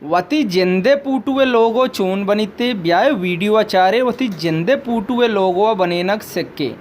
وتی جندے پوٹو ءِ لوگو چون بنیتے؟ بیائے ویڈیو ءَ چارے، وتی جندے پوٹو ءِ لوگو ءَ بنینگ سکے۔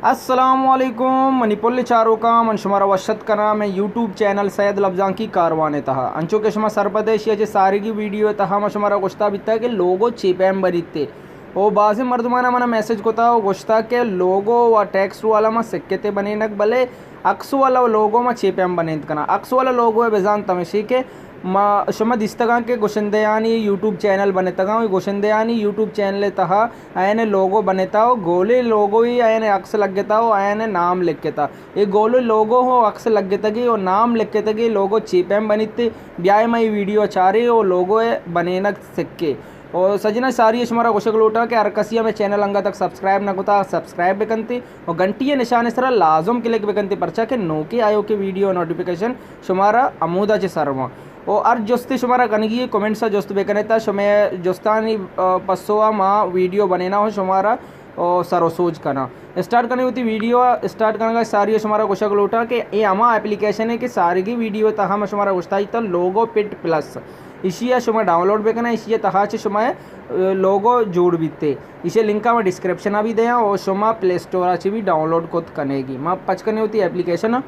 السلام علیکم منی پل چاروکاں، من شمارا وش اتک کناں مئے یوٹیوب چینل سید لبزانکی کاروان ءِ تہا۔ انچو کہ شما سرپد ئے، ایشی ءَ چہ ساریگی ویڈیو ءِ تہا ما شمارا گوشتا بیتا کہ لوگو چے پیم بنیتے۔ او بازیں مردماناں منا میسج کتا و گوشتا کہ لوگو و ٹیکسٹ والا ما سکتے بنینگ، بلے عکس والا لوگو ما چے پیم بنینت کناں؟ عکس والا لوگو ءِ بزانت ہمیشی کہ ما شما دیستگاں کہ گشندیانی یوٹیوب چینل بنتگاں، و گشندیانی یوٹیوب چینل ءِ تہا آیان ءِ لوگو بنتا و گولے لوگوی آیان ءِ عکس لگتا و آیان ءِ نام لکھتا۔ اے گولے لوگو و عکس لگتگی و نام لکھتگی، لوگو چے پیم بنیتے؟ بیائے ما اے ویڈیو ءَ چارے و لوگو ءِ بنینگ سکے۔ و سجنا ساری شمارا گوشگ لوٹاں کہ ہر کسی ہمیں چینل انگا تک سبسکرائب نہ کتا، سبسکرائب بکنتے و گھنٹی ءِ نشان ءِ سرا لازم کلک بکنتے، پرچا کہ نوکے آیوکے ویڈیو نوٹیفیکیشن شمارا ہمودا چہ سر واں۔ و ہر جستے شمارا کنگی کمنٹس ءَ جست بکنے تا شمے جستانی، آ، پسو ءَ ما ویڈیو بنینا و شمارا، آ، سر و سوج کناں۔ اسٹارٹ کنے وتی ویڈیو ءَ، اسٹارٹ کنگا ساری شمارا گوشگ لوٹاں کہ اے ہما اپلیکیشن ہے کہ سارگی ویڈیو تہا ما شمارا گوشتا تا لوگو پٹ پلس۔ ایشی ءَ شما ڈاؤنلوڈ بکنا، ایشی ءِ تہا چہ شما، آ، لوگو جوڑ بیتے۔ ایشی لنک ءَ ما ڈسکرپشن ءَ بھی دیاں و شما پلے اسٹور ءَ چہ بھی ڈاؤنلوڈ کت کنے گی۔ ما پچ کنے وتی اپلیکیشن ءَ۔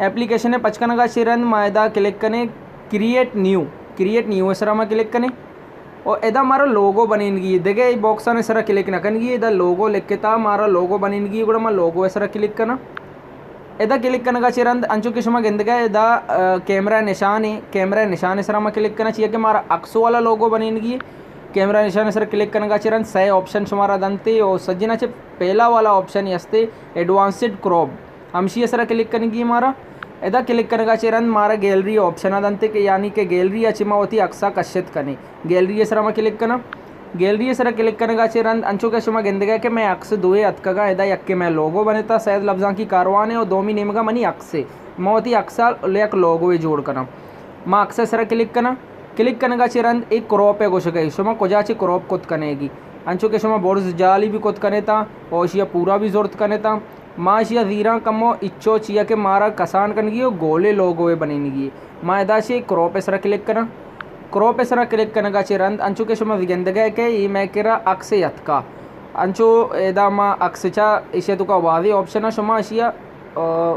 اپلیکیشن ءِ پچ کنگا چہ رند ما ادا کلک کنے کریٹ نیو، کریٹ نیو ءِ سرا ما کلک کنے۔ و ادا مارا لوگو بنینگی، دگہ ای باکسانی سرا کلک نہ کنگی، ادا لوگو لکھتا مارا لوگو بنینگی، گڑا ما لوگو ءِ سرا کلک کناں۔ ادا کلک کنگا چہ رند انچو کہ شما گندگا ادا، آ، کیمرہ نشان ہے، کیمرہ نشان ءِ سرا ما کلک کناں، چیا کہ مارا عکس والا لوگو بنینگی۔ کیمرہ نشان ءِ سرا کلک کنگا چہ رند سئے آپشن شمارا دنتے، و سجنا چہ پہلا والا آپشن ہستے ایڈوانسڈ کراپ۔ ہمشی ءِ سرا کلک کنگی مارا۔ ادا کلک کنگا چہ رند مارا گیلری آپشن ءَ دنتے کہ یعنی کہ گیلری ءَ چہ ما وتی عکس ءَ کشت کنیں۔ گیلری ءِ سرا ما کلک کناں۔ گیلری ءِ سرا کلک کنگا چہ رند انچو کہ شما گندگا کہ مئے عکس دوئے اتکگاں، ادا یکے مئے لوگو بنتا سید لبزانکی کاروان ءِ و دومی نیمگا منی عکس ہے۔ ما وتی عکس ءَ یک لوگوے جوڑ کناں۔ ما عکس ءِ سرا کلک کناں۔ کلک کنگا چہ رند اے کراپ ءِ گوشگا، شما کجا چہ کراپ کت کنے گی۔ انچو کہ شما برز جالی بھی کت کنے تا، و اشیا پورا بھی زرت کنے تا۔ ما اشیا زیراں کمو اچو، چیا کہ مارا کسان کنگی و گولے لوگوے بنینگی۔ ما ادا چہ کراپ ءِ سرا کلک کناں۔ کراپ ءِ سرا کلک کنگا چہ رند انچو کہ شما گندگا کہ اے مئے کرا عکس اتکا۔ انچو ادا ما عکس چا ایشی توکا واضح آپشن ہے، شما اشیا، آ،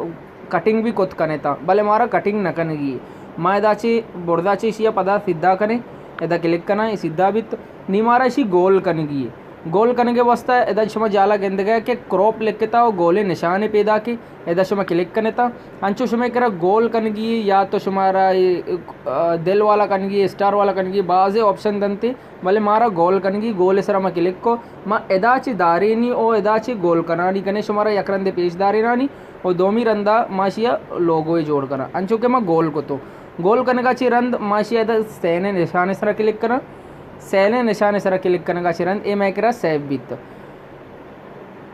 کٹنگ بھی کت کنے تا، بلے مارا کٹنگ نہ کنگی۔ ما ادا چہ برزا چہ اشیا پدا سیدھا کنے، ادا کلک کناں، اے سیدھا بیت۔ نی مارا اشی گول کنگی۔ گول کنگے واسطہ ادا شما جالا گندگا کہ کراپ لکھتا و گولے نشانے پیدا کے، ادا شما کلک کنتا۔ انچو شما کرا گول کنگی یا تو شمارا اے، آ، دل والا کنگی، اسٹار والا کنگی، بازے آپشن دنتے۔ بلے مارا گول کنگی، گول ءِ سرا ما کلک کو، ما ادا چہ دارینی او ادا چہ گول کنانی کنے شمارا یک رندے پیش دارینانی او دومی رندا ما اشیا لوگوے جوڑ کناں۔ انچو کہ ما گول کتو، گول کنگا چہ رند ما اشیا ادا سین ءِ نشان ءِ سرا کلک کناں۔ سین ءِ نشان ءِ سرا کلک کنگا چہ رند اے مئے کرا سیو بیت۔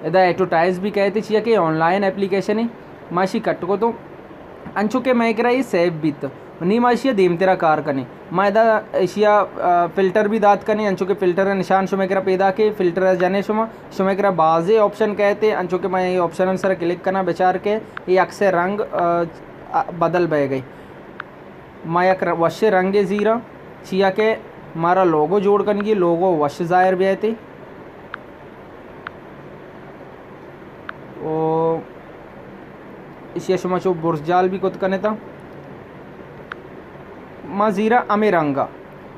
ادا ایڈورٹائز بھی کہتے، چیا کہ آن لائن اپلیکیشن ہے۔ ما اشی کٹ کتو، انچو کہ مئے کرا اے سیو بیت۔ نی ما اشیا دیمترا کار کنیں۔ ما ادا اشیا، آ، فلٹر بھی دات کنیں، انچو کہ فلٹر ءِ نشان شمئے کرا پیدا کے، فلٹر ءَ جنے شما، شمئے کرا بازے آپشن کہتے، انچو کہ ما اے آپشن سرا کلک کناں، بچار کے اے عکس ءِ رنگ، آ، آ، بدل بئے گئے۔ ما یک ر-، وشیں رنگے زیراں، چیا کہ مارا لوگو جوڑ کنگی، لوگو وش ظاہر بیتے۔ او ایشی ءَ شما چو برز جال بھی کت کنتا۔ ما زیراں ہمے رنگا،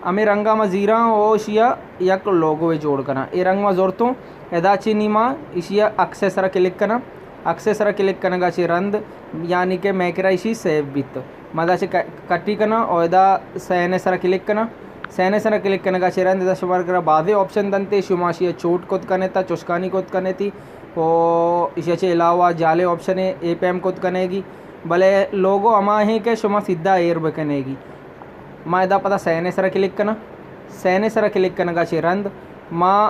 ہمے رنگا ما زیراں او ایشی ءَ یک لوگوے جوڑ کناں۔ اے رنگ ما زرتوں، ادا چہ نی ما ایشی ءَ عکس ءِ سرا کلک کناں۔ عکس ءِ سرا کلک کنگا چہ رند یعنی کہ مئے کرا ایشی سیو بیت۔ ما ادا چہ ک-، کٹی کناں او ادا سین ءِ سرا کلک کناں۔ سین ءِ سرا کلک کنگا چہ رند ادا شمارا کرا بازیں آپشن دنتے، شما ایشی ءَ چوٹ کت کنیتا، چشکانی کت کنیتی۔ و ایشی ءَ چہ علاوہ جالے آپشن اے، اے پیم کت کنیگی۔ بلے لوگو ہما ہیں کہ شما سیدھا ایر بکنیگی۔ ما ادا پدا سین ءِ سرا کلک کناں۔ سین ءِ سرا کلک کنگا چہ رند ما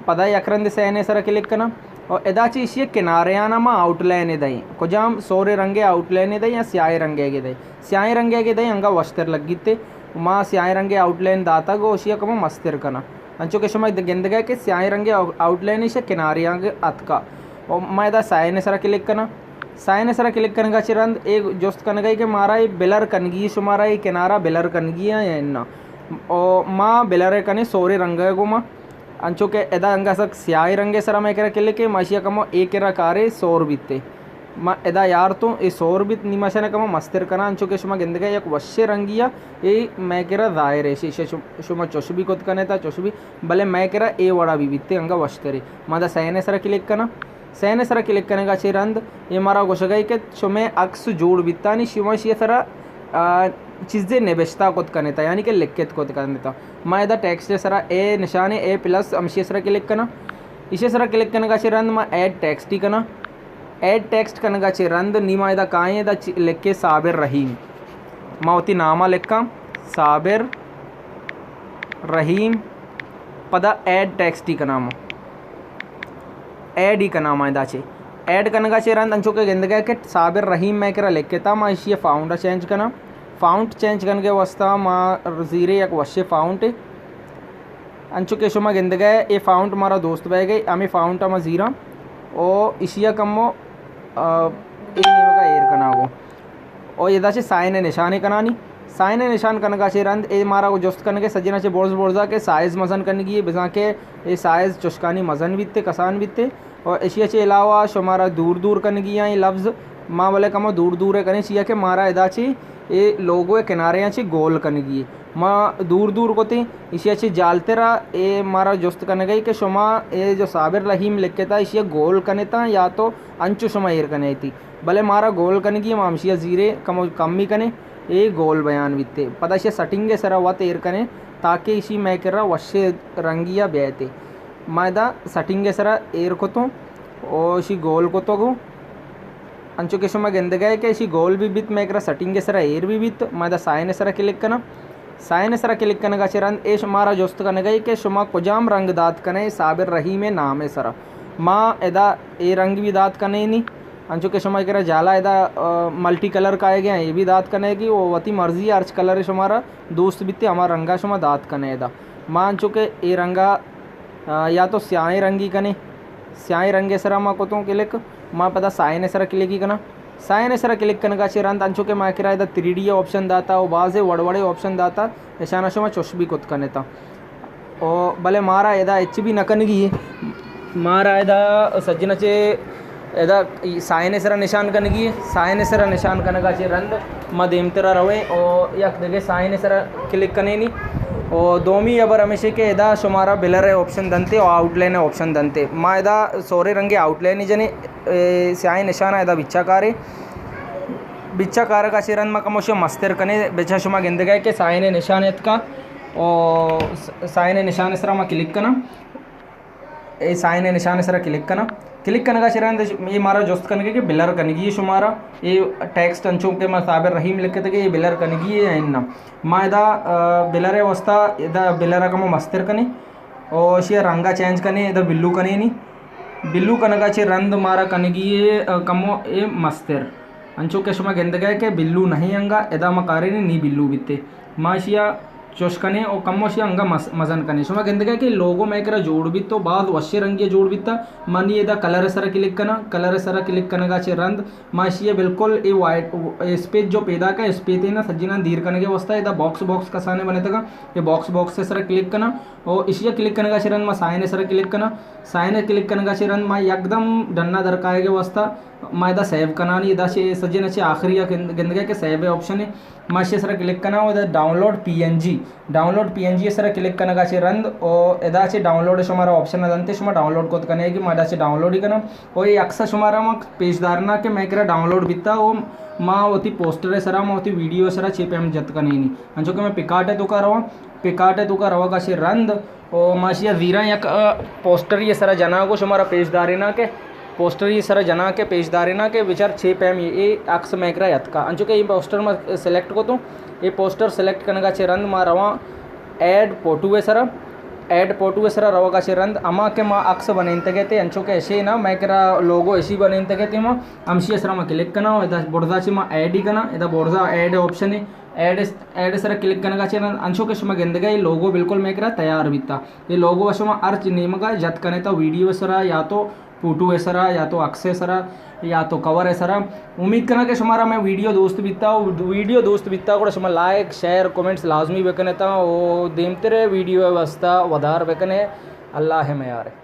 پدا یک رند سین ءِ سرا کلک کناں۔ و ادا چہ ایشی ءِ کناریانا ما آؤٹ لائن دئیں۔ کجام سورے رنگے آؤٹ لائن دئیں یا سیاہیں رنگے دئیں۔ سیاہیں رنگے دئیں انگا وشتر لگیتے۔ ما سیاہیں رنگے آؤٹ لائن داتگ و ایشی ءَ کمو مستر کناں۔ انچو کہ شما گندگا کہ سیاہیں رنگے آؤ-، آؤٹ لائن ایشی ءِ کناریاں اتکا۔ و ما ادا سین ءِ سرا کلک کناں۔ سائن ءِ سرا کلک کنگا چہ رند اے جست کنگا کہ مارا اے بلر کنگی، شمارا اے کنارا بلر کنگی یا اناں۔ او ما بلر ءَ کنیں سورے رنگ ءَ گوما۔ انچو کہ ادا انگا سک سیاہیں رنگ ءِ سرا مئے کرا کلک ایں، ما اشیا کمو اے کرا کارے سور بیتے۔ ما ادا یار تو اے سور بیت، نی ما اشانا کمو مستر کناں۔ انچو کہ شما گندگا یک وشیں رنگی ءَ اے مئے کرا ظاہر ایں، شی-، شی-، شما چوش بھی کت کنے تا چوش بھی، بلے مئے کرا اے وڑا بھی بیتے انگا وشترے۔ ما ادا سائن ءِ سرا کلک کناں۔ سائن ءِ سرا کلک کنگا چہ رند اے مارا گوشگا کہ شمے عکس جوڑ بیتانی، شما اشی سرا، آ، چیزے نبشتہ کت کنتا، یعنی کہ لکھت کت کنتا۔ ما ادا ٹیکسٹ ءِ سرا اے نشان اے پلس ہمشی سرا کلک کناں۔ اشی سرا کلک کنگا چہ رند ما ایڈ ٹیکسٹ ئی کناں۔ ایڈ ٹیکسٹ کنگا چہ رند نی ما ادا کائیں، ادا چ-، لکھے صابر رحیم۔ ما وتی ناما لکھاں صابر رحیم۔ پدا ایڈ ٹیکسٹ ئی کناں ما۔ ایڈ ئی کناں ما ادا چہ۔ ایڈ کنگا چہ رند انچو کہ گندگا کہ صابر رحیم مئے کرا لکھتا، ما اشی فاؤنٹ چینج کناں۔ فاؤنٹ چینج کنگے واسطہ ما زیرے یک وشے فاؤنٹ۔ انچو کہ شما گندگا اے فاؤنٹ مارا دوست بئیگے، ہمے فاؤنٹ ما زیراں او اشیا کمو، آ، اے نیمگا ایر کناں گو۔ او ادا چہ سائن ءِ نشانے کنانی۔ سائن ءِ نشان کنگا چہ رند اے مارا جست کنگے سجنا چہ برز برزا کہ سائز مزن کنگی ایں، بزاں کہ اے سائز چشکانی مزن بیتے، کسان بیتے۔ او اشیا چہ علاوہ شمارا دور دور کنگی ایں اے لفظ، ما بلے کمو دور دور ءَ کنیں، چیا کہ مارا ادا چہ اے لوگو ءِ کنارے آں چہ گول کنگی ایں۔ ما دور دور کتیں، اشیا چہ جالترا اے مارا جست کنگے کہ شما اے جو صابر رحیم لکھتا اشیا گول کنتا یا تو انچو شما ایر کنیتی۔ بلے مارا گول کنگی، ما ہمشیا زیرے کمو کمی کنیں، اے گول بیان بیتے۔ پدا اشیا سیٹنگ ءِ سرا وت ایر کنیں تاکہ اشی مئے کرا وشے رنگیا بیایتے۔ ما ادا سیٹنگ ءِ سرا ایر کتوں او اشی گول کتو گو۔ انچو کہ شما گندگا کہ اشی گول بھی بیت، مئے کرا سیٹنگ ءِ سرا ایر بھی بیت۔ ما ادا سائن ءِ سرا کلک کناں۔ سائن ءِ سرا کلک کنگا چہ رند اے شمارا جست کنگا کہ شما کجام رنگ دات کنے صابر رحیم ءِ نام ءِ سرا۔ ما ادا اے رنگ بھی دات کنینی۔ انچو کہ شما کرا جالا ادا، آ، ملٹی کلر کائے گیا، اے بھی دات کنگی او وتی مرضی ہرچ کلر شمارا دوست بیتے ہما رنگا شما دات کنے ادا۔ ما انچو کہ اے رنگا آ، یا تو سیاہیں رنگی کنے، سیاہیں رنگ ءِ سرا ما کتوں کلک، ما پدا سائن ءِ سرا کلکی کناں۔ سائن ءِ سرا کلک کنگا چہ رند انچو کہ ما کرا ادا تھری ڈی آپشن داتا او بازے وڑ وڑے آپشن داتا، اشانا شما چوش بھی کت کنتا۔ او بلے مارا ادا ہچ بھی نہ کنگی ایں۔ مارا ادا سجنا چہ ادا سائن ءِ سرا نشان کنگی ایں۔ سائن ءِ سرا نشان کنگا چہ رند ما دیمترا رویں او یک دگہ سائن ءِ سرا کلک کنینی۔ او دومی ہبر ہمیش ایں کہ ادا شمارا بلر ءِ آپشن دنتے او آؤٹ لائن ءِ آپشن دنتے۔ ما ادا سورے رنگے آؤٹ لائن جنیں، اے، سیاہیں نشان ادا بچا کارے۔ بچا کارگا چہ رند ما کموشی مستر کنیں، بچا شما گندگا کہ سائن ءِ نشان اتکا۔ او س-، سائن ءِ نشان ءِ سرا ما کلک کناں۔ اے سائن ءِ نشان ءِ سرا کلک کناں۔ کلک کنگا چہ رند اے مارا جست کنگے کہ بلر کنگی ایں شمارا۔ اے ٹیکسٹ انچو کہ ما صابر رحیم لکھتگے، اے بلر کنگی ایں یا اناں۔ ما ادا، آ، بلر ءِ واسطہ ادا بلر ءَ کمو مستر کنیں۔ او اشی رنگا چینج کنیں، ادا بلو کنینی۔ بلو کنگا چہ رند مارا کنگی ایں، آ، کمو اے مستر۔ انچو کہ شما گندگا کہ بلو نہیں انگا، ادا ما کارینی نی بلو بیتے۔ ما اشیا چوش کنیں او کمو اشیا انگا مس-، مزن کنیں۔ شما گندگا کہ لوگو مئے کرا جوڑ بیت تو باز وشیں رنگے جوڑ بیتا۔ ما نی ادا کلر ءِ سرا کلک کناں، کلر ءِ سرا کلک کنگا چہ رند ما اشیا بالکل اے وائٹ، اے اسپیس جو پیداک ایں، اسپیسے نا سجناں دیر کنگے واسطہ ادا باکس باکس کسانے بنتگا۔ اے باکس باکس ءِ سرا کلک کناں او اشیا کلک کنگا چہ رند ما سائن ءِ سرا کلک کناں۔ سائن ءِ کلک کنگا چہ رند ما یکدم ڈنا در کائیگے واسطہ ما ادا سیو کنانی، ادا چہ سجن چہ آخری ءَ گند-، گندگے کہ سیو ءِ آپشن ایں۔ ما اشی سرا کلک کناں او ادا ڈاؤنلوڈ پی این جی، ڈاؤنلوڈ پی این جی سرا کلک کنگا چہ رند او ادا چہ ڈاؤنلوڈ شمارا آپشن دنتے، شما ڈاؤنلوڈ کت کنے کہ ما ادا چہ ڈاؤنلوڈ ئی کناں۔ او اے عکس شمارا ما پیش دارنا کہ مئے کرا ڈاؤنلوڈ بیتا او ما وتی پوسٹر سرا، ما وتی ویڈیو سرا چے پیم جت کنینی۔ انچو کہ مئے پکارٹ ءِ توکا رواں، پکارٹ ءِ توکا روگا چہ رند او ما اشیا زیراں یک، آ، پوسٹری سرا جناں گو شمارا پیش دارینا کہ پوسٹری سرا جناں کہ پیش دارینا کہ بچار چے پیم اے، اے عکس مئے کرا اتکا۔ انچو کہ اے پوسٹر ما سلیکٹ کتوں، اے پوسٹر سلیکٹ کنگا چہ رند ما رواں ایڈ فوٹو سرا، ایڈ فوٹو سرا روگا چہ رند ہما کہ ما عکس بنینتگے تے انچو کہ اشی نا مئے کرا لوگو اشی بنینتگے تے ما ہمشی سرا ما کلک کناں، ادا برزا چہ ما ایڈ ئی کناں، ادا برزا ایڈ آپشن ایں۔ ایڈ، ایڈ سرا کلک کنگا چہ رند انچو کہ شما گندگا اے لوگو بالکل مئے کرا تیار بیتا۔ اے لوگو شما ہر چ-، نیمگا جت کنے تا ویڈیو سرا یا تو فوٹو سرا یا تو عکس سرا یا تو کور ءِ سرا۔ امید کناں کہ شمارا مئے ویڈیو دوست بیتا، و ویڈیو دوست بیتا گڑا شما لائک، شیئر، کمنٹس لازمی بکنے تا، و دیمتر ویڈیو ءِ واسطہ ودار بکنے۔ اللہ ءِ میار۔